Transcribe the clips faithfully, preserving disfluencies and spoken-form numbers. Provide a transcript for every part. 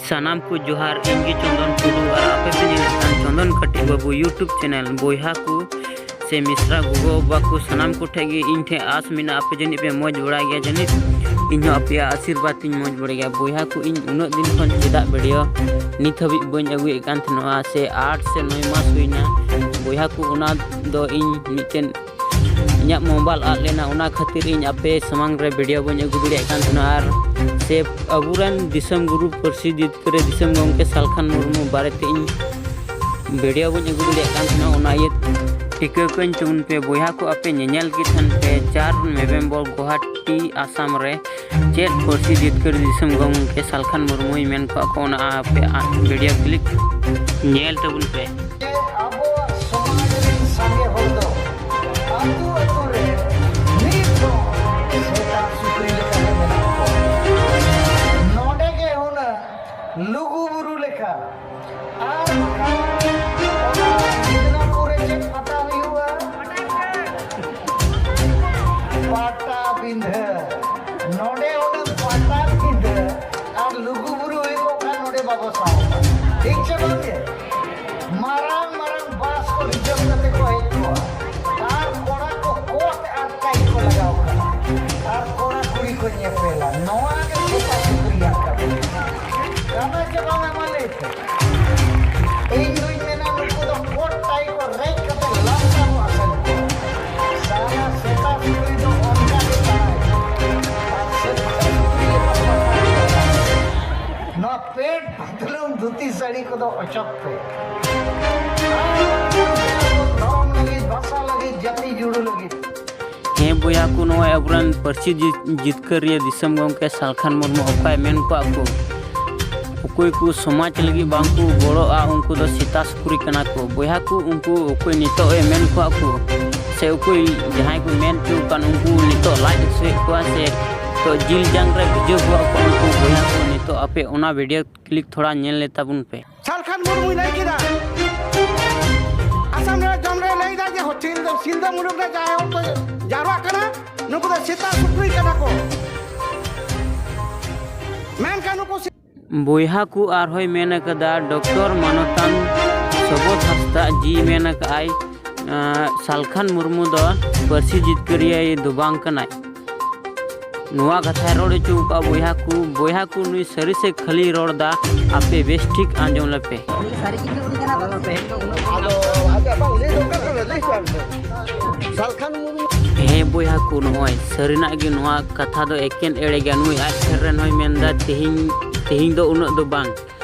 ᱥᱟᱱᱟᱢ ᱠᱚ ᱡᱚᱦᱟᱨ, ᱤᱧ ᱜᱮ ᱪᱚᱱᱫᱚᱱ ᱴᱩᱰᱩ ᱟᱨ ᱟᱯᱮ ᱯᱮ ᱧᱮᱞᱮᱫ ᱠᱟᱱ ᱪᱚᱱᱫᱚᱱ ᱠᱟᱹᱴᱤᱡ ᱵᱟᱹᱵᱩ YouTube channel᱾ ᱵᱚᱭᱦᱟ ᱠᱚ ᱥᱮ ᱢᱤᱥᱨᱟ ᱜᱚᱜᱚ ᱵᱟᱵᱟ ᱠᱚ, ᱥᱟᱱᱟᱢ ᱠᱚ ᱴᱷᱮᱱ ᱜᱮ ᱤᱧ ᱴᱷᱮᱱ ᱟᱸᱥ ᱢᱮᱱᱟᱜᱼᱟ, ᱟᱯᱮ ᱡᱟᱹᱱᱤᱡ ᱯᱮ ᱢᱚᱡᱽ ᱵᱟᱲᱟ ᱜᱮᱭᱟ᱾ ᱡᱟᱹᱱᱤᱡ ᱤᱧ ᱦᱚᱸ ᱟᱯᱮᱭᱟᱜ ᱟᱥᱤᱨᱵᱟᱫᱽ ᱛᱤᱧ ᱢᱚᱡᱽ ᱵᱟᱲᱟ ᱜᱮᱭᱟ᱾ ᱵᱚᱭᱦᱟ ᱠᱚ, ᱤᱧ ᱩᱱᱟᱹᱜ ᱫᱤᱱ ᱠᱷᱚᱱ ᱪᱮᱫᱟᱜ video ᱱᱤᱛ ᱦᱟᱹᱵᱤᱡ ᱵᱟᱹᱧ ᱟᱹᱜᱩᱭᱮᱫ ᱠᱟᱱ ᱛᱟᱦᱮᱱᱟ, ᱥᱮ ᱟᱴ ᱥᱮ ᱱᱚᱭ ᱢᱟᱥ ᱦᱩᱭᱱᱟ᱾ ᱵᱚᱭᱦᱟ ᱠᱚ, ᱚᱱᱟ ᱫᱚ ᱤᱧ ᱢᱤᱫᱴᱮᱱ ᱤᱧᱟᱹᱜ mobile ᱟᱫ ᱞᱮᱱᱟ, ᱚᱱᱟ ᱠᱷᱟᱹᱛᱤᱨ ᱤᱧ ᱟᱯᱮ ᱥᱟᱢᱟᱝ ᱨᱮ video ᱵᱟᱹᱧ ᱟᱹᱜᱩ ᱫᱟᱲᱮᱭᱟᱜ ᱠᱟᱱ ᱛᱟᱦᱮᱱᱟ᱾ ᱟᱨ ᱥᱮ ᱟᱵᱚᱨᱮᱱ ᱫᱤᱥᱚᱢ ᱜᱩᱨᱩ ᱯᱟᱹᱨᱥᱤ ᱡᱤᱛᱠᱟᱹᱨᱤᱭᱟᱹ ᱫᱤᱥᱚᱢ ᱜᱚᱢᱠᱮ ᱥᱟᱞᱠᱷᱟᱱ ᱢᱩᱨᱢᱩ ᱵᱟᱨᱮᱛᱮ ᱤᱧ video ᱵᱟᱹᱧ ᱟᱹᱜᱩ ᱫᱟᱲᱮᱭᱟᱜ ᱠᱟᱱ ᱛᱟᱦᱮᱱᱟ, ᱚᱱᱟ ᱤᱭᱟᱹ ᱴᱷᱤᱠᱟᱹ ᱠᱟᱹᱧ ᱛᱟᱵᱚᱱ ᱯᱮ ᱵᱚᱭᱦᱟ ᱠᱚ, ᱟᱯᱮ ᱧᱮᱧᱮᱞ ᱜᱮ ᱛᱟᱦᱮᱱ ᱯᱮ᱾ ᱪᱟᱨ ᱱᱚᱵᱷᱮᱢᱵᱚᱨ ᱜᱩᱣᱟᱦᱟᱴᱤ, ᱟᱥᱟᱢ ᱨᱮ ᱪᱮᱫ ᱯᱟᱹᱨᱥᱤ ᱡᱤᱛᱠᱟᱹᱨᱤᱭᱟᱹ ᱫᱤᱥᱚᱢ ᱜᱚᱢᱠᱮ ᱥᱟᱞᱠᱷᱟᱱ ᱢᱩᱨᱢᱩᱭ ᱢᱮᱱ ᱠᱚᱣᱟ ᱠᱚ, ᱚᱱᱟ ᱟᱯᱮ video clip ᱧᱮᱞ ᱛᱟᱵᱚᱱ ᱯᱮ᱾ ᱟᱵᱚᱣᱟᱜ ᱥᱚᱢᱟᱡᱽ ᱨᱮᱱ ᱥᱟᱸᱜᱮ ᱦᱚᱲ ᱫᱚ ᱟᱹᱛᱩ ᱟᱹᱛᱩ ᱨᱮ ᱱᱤᱛ ᱦᱚᱸ ᱥᱮᱛᱟ ᱥᱩᱠᱨᱤ ᱞᱮᱠᱟᱛᱮ ᱢᱮᱱᱟᱜ ᱠᱚᱣᱟ᱾ ᱱᱚᱰᱮ ᱜᱮ ᱦᱩᱱᱟᱹᱝ ᱞᱩᱜᱩ ᱵᱩᱨᱩ ᱞᱮᱠᱟ᱾ ᱟᱨ ᱵᱟᱠᱷᱟᱱ ᱚᱱᱟ ᱢᱤᱫᱱᱟᱯᱩᱨ ᱨᱮ ᱪᱮᱫ ᱯᱟᱛᱟ ᱦᱩᱭᱩᱜᱼᱟ? ᱯᱟᱴᱟᱵᱤᱸᱫᱷᱟᱹ᱾ ᱱᱚᱰᱮ ᱦᱩᱱᱟᱹᱝ ᱯᱟᱴᱟᱵᱤᱸᱫᱷᱟᱹ ᱟᱨ ᱞᱩᱜᱩ ᱵᱩᱨᱩ ᱦᱩᱭ ᱠᱚᱜ ᱠᱷᱟᱱ ᱱᱚᱰᱮ ᱵᱟᱵᱚ ᱥᱟᱦᱚᱵᱼᱟ᱾ ᱴᱷᱤᱠ ᱪᱮ ᱵᱟᱝ ᱜᱮ? ᱢᱟᱨᱟᱝ ᱢᱟᱨᱟᱝ bus ᱠᱚ reserve ᱠᱟᱛᱮ ᱠᱚ ᱦᱮᱡ ᱠᱚᱜᱼᱟ᱾ ᱟᱨ ᱠᱚᱲᱟ ᱠᱚ coat ᱟᱨ tie ᱠᱚ ᱞᱟᱜᱟᱣ ᱠᱟᱜᱼᱟ᱾ ᱟᱨ ᱠᱚᱲᱟ ᱠᱩᱲᱤ ᱠᱚ ᱧᱮᱯᱮᱞᱟ᱾ ᱱᱚᱣᱟ ᱜᱮ ᱥᱮᱛᱟ ᱥᱩᱠᱨᱤᱭᱟᱜ ᱠᱟᱹᱢᱤ᱾ ᱠᱟᱱᱟ ᱪᱮ ᱵᱟᱝᱟ ᱢᱟ ᱞᱟᱹᱭ ᱯᱮ? ᱤᱧ ᱫᱩᱧ ᱢᱮᱱᱟ ᱱᱩᱠᱩ ᱫᱚ coat tie ᱠᱚ ᱨᱮᱡ ᱠᱟᱛᱮ ᱞᱟᱱᱪᱟ ᱵᱚ ᱟᱥᱮᱱ ᱠᱚᱣᱟ᱾ ᱥᱟᱞᱟ ᱥᱮᱛᱟ ᱥᱩᱠᱨᱤ ᱫᱚ ᱚᱱᱠᱟ ᱜᱮ ᱛᱟᱦᱮᱸ᱾ ᱟᱨ ᱥᱮᱛᱟ ᱥᱩᱠᱨᱤ ᱞᱮᱠᱟ ᱫᱚ ᱵᱟᱝ᱾ ᱱᱚᱣᱟ ᱯᱮᱱᱴ ᱯᱟᱛᱞᱩᱱ ᱫᱷᱩᱛᱤ ᱥᱟᱹᱲᱤ ᱠᱚᱫᱚ ᱚᱪᱚᱜ ᱯᱮ᱾ ᱫᱷᱚᱨᱚᱢ ᱞᱟᱹᱜᱤᱫ, ᱵᱷᱟᱥᱟ ᱞᱟᱹᱜᱤᱫ, ᱡᱟᱹᱛᱤ ᱡᱩᱲᱩ ᱞᱟᱹᱜᱤᱫ᱾ ᱦᱮᱸ ᱵᱚᱭᱦᱟ ᱠᱚ, ᱱᱚᱜᱼᱚᱭ ᱟᱵᱚᱨᱮᱱ ᱯᱟᱹᱨᱥᱤ ᱡᱤ-, ᱡᱤᱛᱠᱟᱹᱨᱤᱭᱟᱹ ᱫᱤᱥᱚᱢ ᱜᱚᱢᱠᱮ ᱥᱟᱞᱠᱷᱟᱱ ᱢᱩᱨᱢᱩ ᱚᱠᱚᱭ ᱢᱮᱱ ᱠᱚᱣᱟ ᱠᱚ, ᱚᱠᱚᱭ ᱠᱚ ᱥᱚᱢᱟᱡᱽ ᱞᱟᱹᱜᱤᱫ ᱵᱟᱝ ᱠᱚ ᱜᱚᱲᱚᱜᱼᱟ, ᱩᱱᱠᱩ ᱫᱚ ᱥᱮᱛᱟ ᱥᱩᱠᱨᱤ ᱠᱟᱱᱟ ᱠᱚ᱾ ᱵᱚᱭᱦᱟ ᱠᱚ, ᱩᱱᱠᱩ ᱚᱠᱚᱭ ᱱᱤᱛᱚᱜ ᱮ ᱢᱮᱱ ᱠᱚᱣᱟ ᱠᱚ, ᱥᱮ ᱚᱠᱚᱭ ᱡᱟᱦᱟᱸᱭ ᱠᱚ ᱢᱮᱱ ᱦᱚᱪᱚ ᱠᱟᱱ, ᱩᱱᱠᱩ ᱱᱤᱛᱚᱜ ᱞᱟᱡ ᱦᱟᱹᱥᱩᱭᱮᱫ ᱠᱚᱣᱟ, ᱥᱮ ᱱᱤᱛᱚᱜ ᱡᱤᱞ ᱡᱟᱝ ᱨᱮ ᱵᱷᱤᱡᱟᱹᱣ ᱠᱚᱣᱟ ᱠᱚ ᱩᱱᱠᱩ ᱵᱚᱭᱦᱟ ᱠᱚ᱾ ᱱᱤᱛᱚᱜ ᱟᱯᱮ ᱚᱱᱟ video clip ᱛᱷᱚᱲᱟ ᱧᱮᱞ ᱞᱮ ᱛᱟᱵᱚᱱ ᱯᱮ᱾ ᱥᱟᱞᱠᱷᱟᱱ ᱢᱩᱨᱢᱩᱭ ᱞᱟᱹᱭ ᱠᱮᱫᱟ, ᱟᱥᱟᱢ ᱨᱮ ᱡᱚᱢ ᱨᱮ ᱞᱟᱹᱭ ᱫᱟ ᱡᱮ ᱥᱤᱞᱫᱟᱹ, ᱥᱤᱞᱫᱟᱹ ᱢᱩᱞᱩᱠ ᱨᱮ ᱡᱟᱦᱟᱸᱭ ᱦᱚᱲ ᱠᱚ ᱡᱟᱨᱣᱟᱜ ᱠᱟᱱᱟ, ᱱᱩᱠᱩ ᱫᱚ ᱥᱮᱛᱟ ᱥᱩᱠᱨᱤ ᱠᱟᱱᱟ ᱠᱚ᱾ ᱢᱮᱱᱠᱷᱟᱱ ᱱᱩᱠᱩ ᱥᱮ- ᱵᱚᱭᱦᱟ ᱠᱚ ᱟᱨᱦᱚᱸᱭ ᱢᱮᱱ ᱟᱠᱟᱫᱟ, ᱰᱚᱠᱴᱚᱨ ᱢᱟᱱᱚᱛᱟᱱ ᱥᱚᱵᱚᱛ ᱦᱟᱸᱥᱫᱟ ᱡᱤ ᱢᱮᱱ ᱟᱠᱟᱫᱼᱟᱭ, ᱟᱸ, ᱥᱟᱞᱠᱷᱟᱱ ᱢᱩᱨᱢᱩ ᱫᱚ ᱯᱟᱹᱨᱥᱤ ᱡᱤᱛᱠᱟᱹᱨᱤᱭᱟᱹ ᱫᱚ ᱵᱟᱝ ᱠᱟᱱᱟᱭ᱾ ᱱᱚᱣᱟ ᱠᱟᱛᱷᱟᱭ ᱨᱚᱲ ᱦᱚᱪᱚ ᱟᱠᱟᱫᱼᱟ ᱵᱚᱭᱦᱟ ᱠᱚ᱾ ᱵᱚᱭᱦᱟ ᱠᱚ, ᱱᱩᱭ ᱥᱟᱹᱨᱤ ᱥᱮ ᱠᱷᱟᱹᱞᱤ ᱨᱚᱲ ᱫᱟ? ᱟᱯᱮ ᱵᱮᱥ ᱴᱷᱤᱠ ᱟᱸᱡᱚᱢ ᱞᱮᱯᱮ᱾ ᱥᱟᱞᱠᱷᱟᱱ ᱢᱩᱨᱢᱩ᱾ ᱦᱮᱸ ᱵᱚᱭᱦᱟ ᱠᱚ, ᱱᱚᱜᱼᱚᱭ ᱥᱟᱹᱨᱤᱱᱟᱜ ᱜᱮ ᱱᱚᱣᱟ ᱠᱟᱛᱷᱟ ᱫᱚ ᱮᱠᱮᱱ ᱮᱲᱮ ᱜᱮᱭᱟ᱾ ᱱᱩᱭ ᱟᱡ ᱴᱷᱮᱱ ᱨᱮᱱ ᱦᱚᱸᱭ ᱢᱮᱱᱫᱟ, ᱛᱮᱦᱮᱧ, ᱛᱮᱦᱮᱧ ᱫᱚ ᱩᱱᱟᱹᱜ ᱫᱚ ᱵᱟᱝ᱾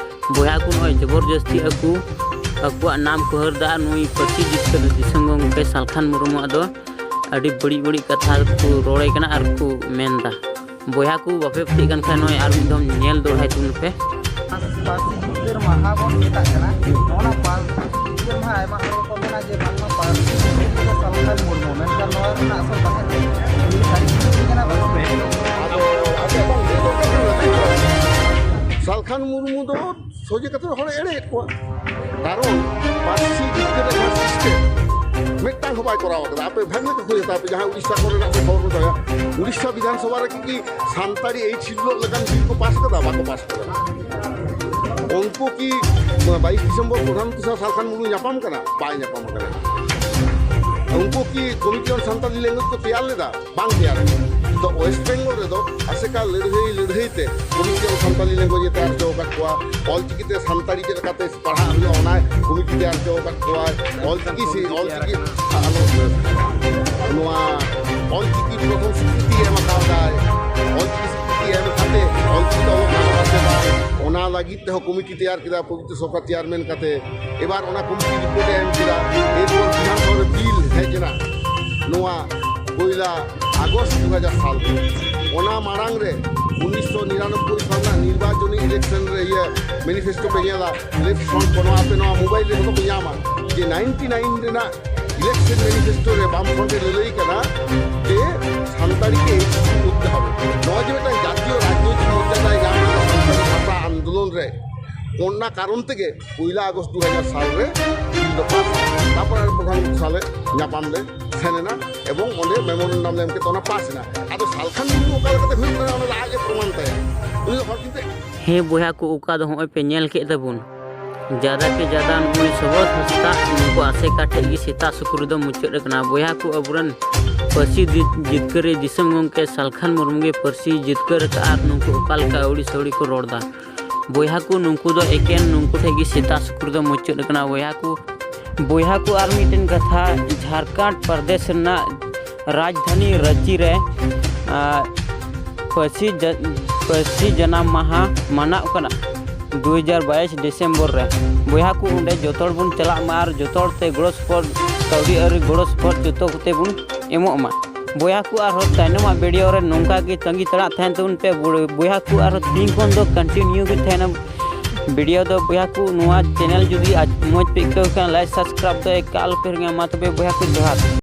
ᱵᱚᱭᱦᱟ ᱠᱚ, ᱱᱚᱜᱼᱚᱭ ᱡᱚᱵᱚᱨᱡᱚᱥᱛᱤ ᱟᱠᱚ ᱟᱠᱚᱣᱟᱜ ᱱᱟᱢ ᱠᱚ ᱦᱟᱹᱨ ᱫᱟ᱾ ᱱᱩᱭ ᱯᱟᱹᱨᱥᱤ ᱡᱤᱛᱠᱟᱹᱨ ᱫᱤᱥᱚᱢ ᱜᱚᱢᱠᱮ ᱥᱟᱞᱠᱷᱟᱱ ᱢᱩᱨᱢᱩᱣᱟᱜ ᱫᱚ ᱟᱹᱰᱤ ᱵᱟᱹᱲᱤᱡ ᱵᱟᱹᱲᱤᱡ ᱠᱟᱛᱷᱟ ᱠᱚ ᱨᱚᱲᱮ ᱠᱟᱱᱟ ᱟᱨ ᱠᱚ ᱢᱮᱱ ᱫᱟ᱾ ᱵᱚᱭᱦᱟ ᱠᱚ, ᱵᱟᱯᱮ ᱯᱟᱹᱛᱭᱟᱹᱜ ᱠᱟᱱ ᱠᱷᱟᱱ ᱱᱚᱜᱼᱚᱭ ᱟᱨ ᱢᱤᱫ ᱫᱷᱟᱣ ᱧᱮᱞ ᱫᱚᱦᱲᱟᱭ ᱛᱟᱵᱚᱱ ᱯᱮ᱾ ᱯᱟᱹᱨᱥᱤ ᱡᱤᱛᱠᱟᱹᱨ ᱢᱟᱦᱟ ᱵᱚᱱ ᱢᱮᱛᱟᱜ ᱠᱟᱱᱟ᱾ ᱱᱚᱜᱼᱚ ᱱᱟ ᱯᱟᱹᱨᱥᱤ ᱡᱤᱛᱠᱟᱹᱨ ᱢᱟᱦᱟ ᱟᱭᱢᱟ ᱦᱚᱲ ᱠᱚ ᱢᱮᱱᱟ ᱡᱮ ᱵᱟᱝᱢᱟ ᱯᱟᱹᱨᱥᱤ ᱡᱤᱛᱠᱟᱹᱨ ᱫᱚ ᱥᱟᱞᱠᱷᱟᱱ ᱢᱩᱨᱢᱩ, ᱢᱮᱱᱠᱷᱟᱱ ᱱᱚᱣᱟ ᱨᱮᱱᱟᱜ ᱟᱥᱚᱞ ᱠᱟᱛᱷᱟ ᱪᱮᱫ? ᱩᱱᱤ ᱥᱟᱹᱨᱤ ᱡᱤᱛᱠᱟᱹᱨ ᱠᱟᱱᱟ ᱵᱟᱝ? ᱟᱫᱚ ᱟᱵᱚ ᱵᱟᱝ ᱞᱟᱹᱭ ᱫᱚᱨᱠᱟᱨ ᱠᱟᱱᱟ᱾ ᱥᱟᱞᱠᱷᱟᱱ ᱢᱩᱨᱢᱩ ᱫᱚ ᱥᱚᱡᱷᱮ ᱠᱟᱛᱷᱟ ᱦᱚᱲᱮ ᱮᱲᱮᱭᱮᱫ ᱠᱚᱣᱟ᱾ ᱠᱟᱨᱚᱱ ᱯᱟᱹᱨᱥᱤ ᱡᱤᱛᱠᱟᱹᱨ ᱨᱮᱱᱟᱜ ᱡᱟᱦᱟᱸ system ᱢᱤᱫᱴᱟᱝ ᱦᱚᱸ ᱵᱟᱭ ᱠᱚᱨᱟᱣ ᱠᱟᱫᱟ᱾ ᱟᱯᱮ ᱵᱷᱟᱹᱜᱤ ᱠᱚ ᱠᱩᱞᱤᱭᱟ, ᱟᱯᱮ ᱡᱟᱦᱟᱸ ᱩᱲᱤᱥᱥᱟ ᱠᱚᱨᱮᱱᱟᱜ ᱯᱮ ᱠᱷᱚᱵᱚᱨ ᱠᱚ ᱫᱚᱦᱚᱭᱟ, ᱩᱲᱤᱥᱥᱟ ᱵᱤᱫᱷᱟᱱ ᱥᱚᱵᱷᱟ ᱨᱮ ᱠᱤ ᱥᱟᱱᱛᱟᱲᱤ ᱮᱭᱤᱴ ᱥᱤᱰᱩᱞ ᱞᱮᱠᱟᱱ ᱵᱤᱞ ᱠᱚ ᱯᱟᱥ ᱠᱟᱫᱟ? ᱵᱟᱠᱚ ᱯᱟᱥ ᱠᱟᱫᱟ᱾ ᱩᱱᱠᱩ ᱠᱤ ᱵᱟᱭᱤᱥ ᱰᱤᱥᱮᱢᱵᱚᱨ ᱯᱨᱚᱫᱷᱟᱱ ᱢᱚᱱᱛᱨᱤ ᱥᱟᱶ ᱥᱟᱞᱠᱷᱟᱱ ᱢᱩᱨᱢᱩ ᱧᱟᱯᱟᱢ ᱠᱟᱱᱟ? ᱵᱟᱭ ᱧᱟᱯᱟᱢ ᱠᱟᱱᱟ᱾ ᱩᱱᱠᱩ ᱠᱤ Committee on Santali Language ᱠᱚ ᱛᱮᱭᱟᱨ ᱞᱮᱫᱟ? ᱵᱟᱝ ᱛᱮᱭᱟᱨ ᱠᱟᱱᱟ᱾ ᱛᱚ ᱳᱭᱮᱥᱴ ᱵᱮᱝᱜᱚᱞ ᱨᱮᱫᱚ ᱟᱥᱮᱠᱟ ᱞᱟᱹᱲᱦᱟᱹᱭ ᱞᱟᱹᱲᱦᱟᱹᱭ ᱛᱮ Committee on Santali Language ᱮ ᱛᱮᱭᱟᱨ ᱦᱚᱪᱚ ᱟᱠᱟᱫ ᱠᱚᱣᱟ, ᱚᱞᱪᱤᱠᱤ ᱛᱮ ᱥᱟᱱᱛᱟᱲᱤ ᱪᱮᱫ ᱞᱮᱠᱟᱛᱮ ᱯᱟᱲᱦᱟᱜ ᱦᱩᱭᱩᱜᱼᱟ, ᱚᱱᱟ ᱠᱚᱢᱤᱴᱤ ᱛᱮᱭᱟᱨ ᱦᱚᱪᱚ ᱟᱠᱟᱫ ᱠᱚᱣᱟᱭ᱾ ᱚᱞᱪᱤᱠᱤ ᱥᱮ ᱚᱞᱪᱤᱠᱤ, ᱟᱞᱚ, ᱱᱚᱣᱟ ᱚᱞᱪᱤᱠᱤ ᱯᱨᱚᱛᱷᱚᱢ ᱥᱤᱠᱨᱤᱛᱤ ᱮᱢ ᱟᱠᱟᱫᱟᱭ᱾ ᱚᱞᱪᱤᱠᱤ ᱥᱤᱠᱨᱤᱛᱤ ᱮᱢ ᱠᱟᱛᱮ ᱚᱞᱪᱤᱠᱤ ᱫᱚ ᱚᱞᱚᱜ ᱜᱟᱱᱚᱜᱼᱟ ᱥᱮ ᱵᱟᱝ, ᱚᱱᱟ ᱞᱟᱹᱜᱤᱫ ᱛᱮᱦᱚᱸ ᱠᱚᱢᱤᱴᱤ ᱛᱮᱭᱟᱨ ᱠᱮᱫᱟ ᱯᱚᱵᱤᱛᱨᱚ ᱥᱚᱨᱠᱟᱨ ᱪᱮᱭᱟᱨᱢᱮᱱ ᱠᱟᱛᱮ᱾ ᱮᱵᱟᱨ ᱚᱱᱟ ᱠᱚᱢᱤᱴᱤ ᱨᱤᱯᱳᱨᱴ ᱮ ᱮᱢ ᱠᱮᱫᱟ᱾ ᱮᱨᱯᱚᱨ ᱵᱤᱫᱷᱟᱱᱥᱚᱵᱷᱟ ᱨᱮ ᱵᱤᱞ ᱦᱮᱡ ᱮᱱᱟ ᱱᱚᱣᱟ ᱯᱚᱭᱞᱟ ᱟᱜᱚᱥᱴ ᱫᱩ ᱦᱟᱡᱟᱨ ᱥᱟᱞ ᱨᱮ᱾ ᱚᱱᱟ ᱢᱟᱲᱟᱝ ᱨᱮ ᱩᱱᱤᱥᱥᱚ ᱱᱤᱨᱟᱱᱚᱵᱵᱳᱭ ᱥᱟᱞ ᱨᱮᱱᱟᱜ ᱱᱤᱨᱵᱟᱪᱚᱱᱤ ᱤᱞᱮᱠᱥᱚᱱ ᱨᱮ ᱤᱭᱟᱹ ᱢᱮᱱᱤᱯᱷᱮᱥᱴᱳ ᱯᱮ ᱧᱮᱞᱟ, ᱞᱮᱯᱷᱴ ᱯᱷᱨᱚᱱᱴ ᱠᱚ, ᱱᱚᱣᱟ ᱟᱯᱮ ᱱᱚᱣᱟ ᱢᱳᱵᱟᱭᱤᱞ ᱨᱮ ᱡᱚᱛᱚ ᱯᱮ ᱧᱟᱢᱟ, ᱡᱮ ᱱᱟᱭᱤᱱᱴᱤ ᱱᱟᱭᱤᱱ ᱨᱮᱱᱟᱜ ᱤᱞᱮᱠᱥᱚᱱ ᱢᱮᱱᱤᱯᱷᱮᱥᱴᱳ ᱨᱮ ᱵᱟᱢ ᱯᱷᱨᱚᱱᱴ ᱮ ᱞᱟᱹᱞᱟᱹᱭ ᱠᱟᱱᱟ ᱡᱮ ᱥᱟᱱᱛᱟᱲᱤ ᱜᱮ ᱮᱭᱤᱪ ᱮᱥ ᱥᱤ ᱠᱚᱨᱛᱮ ᱦᱚᱵᱮ᱾ ᱱᱚᱣᱟ ᱡᱮ ᱢᱤᱫᱴᱟᱝ ᱡᱟᱛᱤᱭᱚ ᱨᱟᱡᱽᱱᱳᱭᱛᱤᱠ ᱢᱚᱨᱡᱟᱫᱟᱭ ᱧᱟᱢ ᱠᱟᱫᱟ ᱥᱟᱱᱛᱟᱲᱤ ᱵᱷᱟᱥᱟ ᱟᱱᱫᱳᱞᱚᱱ ᱨᱮ, ᱚᱱᱟ ᱠᱟᱨᱚᱱ ᱛᱮᱜᱮ ᱯᱚᱭᱞᱟ ᱟᱜᱚᱥᱴ ᱫᱩ ᱦᱟᱡᱟᱨ ᱥᱟᱞ ᱨᱮ ᱵᱤᱞ ᱫᱚ ᱯᱟᱥ ᱮᱱᱟ᱾ ᱛᱟᱨᱯᱚᱨ ᱟᱨ ᱯᱨᱚᱫᱷᱟᱱ ᱢᱚᱱᱛᱨᱤ ᱥᱟᱞᱮ ᱧᱟᱯᱟᱢ ᱞᱮ ᱥᱮᱱ ᱮᱱᱟ ᱮᱵᱚᱝ ᱚᱸᱰᱮ ᱢᱮᱢᱳᱨᱮᱱᱰᱟᱢ ᱞᱮ ᱮᱢ ᱠᱮᱫ ᱛᱮ ᱚᱱᱟ ᱯᱟᱥ ᱮᱱᱟ᱾ ᱟᱫᱚ ᱥᱟᱞᱠᱷᱟᱱ ᱢᱩᱨᱢᱩ ᱚᱠᱟ ᱞᱮᱠᱟᱛᱮ ᱦᱩᱭᱩᱜ ᱠᱟᱱᱟ ᱚᱱᱟ ᱫᱚ ᱟᱡ ᱮ ᱯᱨᱚᱢᱟᱱ ᱛᱟᱭᱟ᱾ ᱩᱱᱤ ᱫᱚ ᱦᱚᱲ ᱪᱤᱱᱛᱟᱹ ᱦᱮᱸ ᱵᱚᱭᱦᱟ ᱠᱚ, ᱚᱠᱟ ᱫᱚ ᱦᱚᱸᱜᱼᱚᱭ ᱯᱮ ᱧᱮᱞ ᱠᱮᱫ ᱛᱟᱵᱚᱱ, ᱡᱟᱫᱟ ᱠᱮ ᱡᱟᱫᱟ ᱱᱩᱠᱩ ᱥᱚᱵᱚᱫ ᱦᱟᱸᱥᱫᱟ, ᱱᱩᱠᱩ ᱟᱥᱮᱠᱟ ᱴᱷᱮᱡ ᱜᱮ ᱥᱮᱛᱟ ᱥᱩᱠᱨᱤ ᱫᱚ ᱢᱩᱪᱟᱹᱫ ᱟᱠᱟᱱᱟ᱾ ᱵᱚᱭᱦᱟ ᱠᱚ, ᱟᱵᱚᱨᱮᱱ ᱯᱟᱹᱨᱥᱤ ᱡᱤᱛ-, ᱡᱤᱛᱠᱟᱹᱨᱤ ᱫᱤᱥᱚᱢ ᱜᱚᱢᱠᱮ ᱥᱟᱞᱠᱷᱟᱱ ᱢᱩᱨᱢᱩ ᱜᱮ ᱯᱟᱹᱨᱥᱤ ᱡᱤᱛᱠᱟᱹᱨ ᱟᱠᱟᱫᱼᱟ ᱟᱨ ᱱᱩᱠᱩ ᱚᱠᱟ ᱞᱮᱠᱟ ᱟᱹᱣᱲᱤ ᱥᱟᱹᱣᱲᱤ ᱠᱚ ᱨᱚᱲ ᱮᱫᱟ᱾ ᱵᱚᱭᱦᱟ ᱠᱚ, ᱱᱩᱠᱩ ᱫᱚ ᱮᱠᱮᱱ ᱱᱩᱠᱩ ᱴᱷᱮᱡ ᱜᱮ ᱥᱮᱛᱟ ᱥᱩᱠᱨᱤ ᱫᱚ ᱢᱩᱪᱟᱹᱫ ᱟᱠᱟᱱᱟ᱾ ᱵᱚᱭᱦᱟ ᱠᱚ, ᱵᱚᱭᱦᱟ ᱠᱚ, ᱟᱨ ᱢᱤᱫᱴᱮᱱ ᱠᱟᱛᱷᱟ, ᱡᱷᱟᱲᱠᱷᱚᱸᱰ ᱯᱨᱚᱫᱮᱥ ᱨᱮᱱᱟᱜ ᱨᱟᱡᱽᱫᱷᱟᱱᱤ ᱨᱟᱸᱪᱤ ᱨᱮ, ᱟᱨ ᱯᱟᱹᱨᱥᱤ ᱡᱟ-, ᱯᱟᱹᱨᱥᱤ ᱡᱟᱱᱟᱢ ᱢᱟᱦᱟ ᱢᱟᱱᱟᱜ ᱠᱟᱱᱟ ᱫᱩ ᱦᱟᱡᱟᱨ ᱵᱟᱭᱤᱥ ᱰᱤᱥᱮᱢᱵᱚᱨ ᱨᱮ᱾ ᱵᱚᱭᱦᱟ ᱠᱚ, ᱚᱸᱰᱮ ᱡᱚᱛᱚ ᱦᱚᱲ ᱵᱚᱱ ᱪᱟᱞᱟᱜ ᱢᱟ ᱟᱨ ᱡᱚᱛᱚ ᱦᱚᱲ ᱛᱮ ᱜᱚᱲᱚ ᱥᱚᱯᱚᱦᱚᱫ, ᱠᱟᱹᱣᱰᱤ ᱟᱹᱨᱤ ᱜᱚᱲᱚ ᱥᱚᱯᱚᱦᱚᱫ ᱡᱚᱛᱚ ᱠᱚᱛᱮ ᱵᱚᱱ ᱮᱢᱚᱜ ᱢᱟ᱾ ᱵᱚᱭᱦᱟ ᱠᱚ, ᱟᱨᱦᱚᱸ ᱛᱟᱭᱱᱚᱢᱟᱜ ᱵᱷᱤᱰᱤᱭᱳ ᱨᱮ ᱱᱚᱝᱠᱟ ᱜᱮ ᱛᱟᱺᱜᱤ ᱛᱟᱲᱟᱜ ᱛᱟᱦᱮᱱ ᱛᱟᱵᱚᱱ ᱯᱮ᱾ ᱵᱚᱭ-, ᱵᱚᱭᱦᱟ ᱠᱚ, ᱟᱨᱦᱚᱸ ᱛᱤᱦᱤᱧ ᱠᱷᱚᱱ ᱫᱚ ᱠᱚᱱᱴᱤᱱᱤᱭᱩ ᱜᱮ ᱛᱟᱦᱮᱱᱟ ᱵᱷᱤᱰᱤᱭᱳ ᱫᱚ᱾ ᱵᱚᱭᱦᱟ ᱠᱚ, ᱱᱚᱣᱟ ᱪᱮᱱᱮᱞ ᱡᱩᱫᱤ ᱟᱡ ᱢᱚᱡᱽ ᱯᱮ ᱟᱹᱭᱠᱟᱹᱣ ᱠᱷᱟᱱ ᱞᱟᱭᱤᱠ ᱥᱟᱵᱥᱠᱨᱟᱭᱤᱵ ᱫᱚ ᱮᱠᱟᱞ ᱯᱮ ᱦᱤᱲᱤᱧᱟ᱾ ᱢᱟ ᱛᱚᱵᱮ ᱵᱚᱭᱦᱟ ᱠᱚ, ᱡᱚᱦᱟᱨ᱾